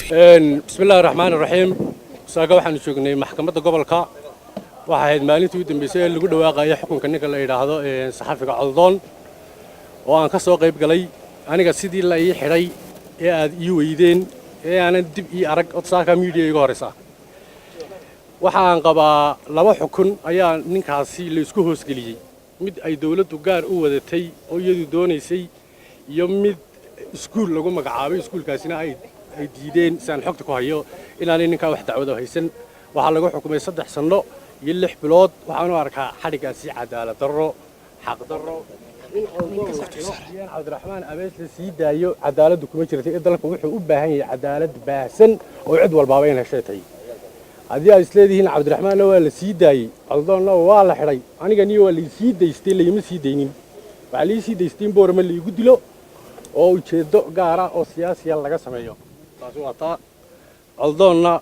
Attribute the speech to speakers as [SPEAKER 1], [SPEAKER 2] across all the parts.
[SPEAKER 1] Bismillahi raxmaani raxiim. Saaga waxaanu joognay maxkamadda gobolka. Waxay ahayd maalintii u dambeysay ee lagu dhawaaqayay xukunka ninka la yidhaahdo saxafiga Coldoon, oo aan ka soo qayb galay. Aniga sidii la ii xidhay ee aad ii weydeen ee aanan dib ii arag od saaka media iga horraysa, waxaan qabaa laba xukun ayaa ninkaasi la isku hoosgeliyey: mid ay dawladdu gaar u wadatay oo iyadu doonaysay, iyo mid iskuul lagu magacaabay. Iskuulkaasina ay diideen. Si aan xogta ku hayo, inaanay ninkaa wax dacwado haysan. Waxaa lagu xukumay 3 sanno iyo 6 bilood. Waxaan u arkaa xadhiggaasi cadaalad darro, xaq darro. In Coldoon Cabdiraxmaan Abees la sii daayo cadaaladdu kuma jirta, ee dalka wuxuu u baahan yahay cadaalad baahsan oo cid walbaaba in heshay tahay. Haddii aad isleedihiin Cabdiraxmaanna waa la sii daayey, Coldoonna waa la xidhay, aniga niyo waa laysii daystay. Layma sii daynin. Waxaa lai sii daystay in Boorama laigu dilo oo ujeeddo gaara oo siyaasiya laga sameeyo. Taasi waa taa. Coldoonna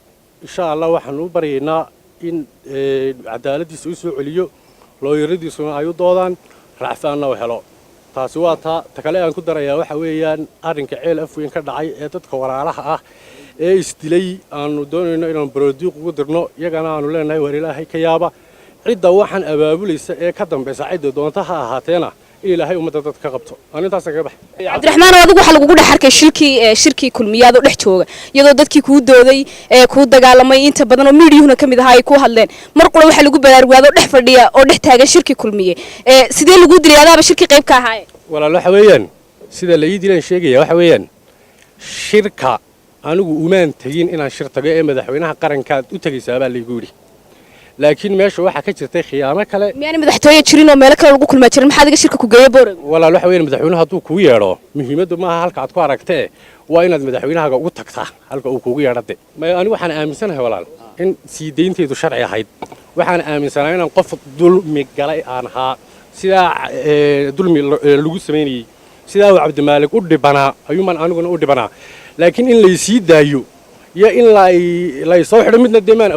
[SPEAKER 1] insha Allah waxaanu u baryaynaa in cadaaladdiisa u soo celiyo, looyaradiisuna ay u doodaan, racfaanna u helo. Taasi waa taa. Ta kale aan ku darayaa waxa weeyaan arrinka Ceel Afweyn ka dhacay ee dadka walaalaha ah ee isdilay aanu doonayno inaanu baroodiiq ugu dirno. Iyagana aanu leenahay, war Ilaahay ka yaaba. Cidda waxaan abaabulaysa ee ka dambaysa, cidda doonta ha ahaateena, in Ilaahay ummadda dadka ka qabto. Aan intaas kaga baxay.
[SPEAKER 2] Cabdiraxmaan, adigu waxaa lagugu dhex arkay shilkii shirkii Kulmiyaadoo dhex jooga, iyadoo dadkii kuu dooday ee kuu dagaalamay inta badan oo miidiyuhuna ka mid ahaa ay kuu hadleen. Mar qura waxaa lagu baraarugaadoo dhex fadhiya oo dhex taagan shirkii Kulmiye. Sidee laguu dilay, adaaba shirkii qayb ka ahaaye?
[SPEAKER 1] Walaal, waxa weeyaan sida la ii dilaan sheegaya waxa weeyaan, shirka anigu umaan tegin inaan shir tago ee madaxweynaha qarankaad u tegaysaa baa laygu yidhi. Laakiin meesha waxaa ka jirtay khiyaamo kale.
[SPEAKER 2] Miyaana madaxtooye jirin oo meelo kale lagu kulmaa jirin? Maxaa adiga shirka ku geeya Boorame?
[SPEAKER 1] Walaal, waxa weeyaan madaxweynuhu hadduu kugu yeedho, muhiimaddu maaha halka aad ku aragtee, waa inaad madaxweynahaaga ugu tagtaa halka uu kugu yeedhade. Anigu waxaan aaminsanahay, walaal, in sii dayntaydu sharci ahayd. Waxaan aaminsanaa inaan qof dulmi galay aan ahaa, sidaa dulmi lagu samaynayey, sidaa uu Cabdimaalig u dhibanaa ayuumaan aniguna u dhibanaa. Laakiin in laysii daayo iyo in laysoo xidho midna dee maan.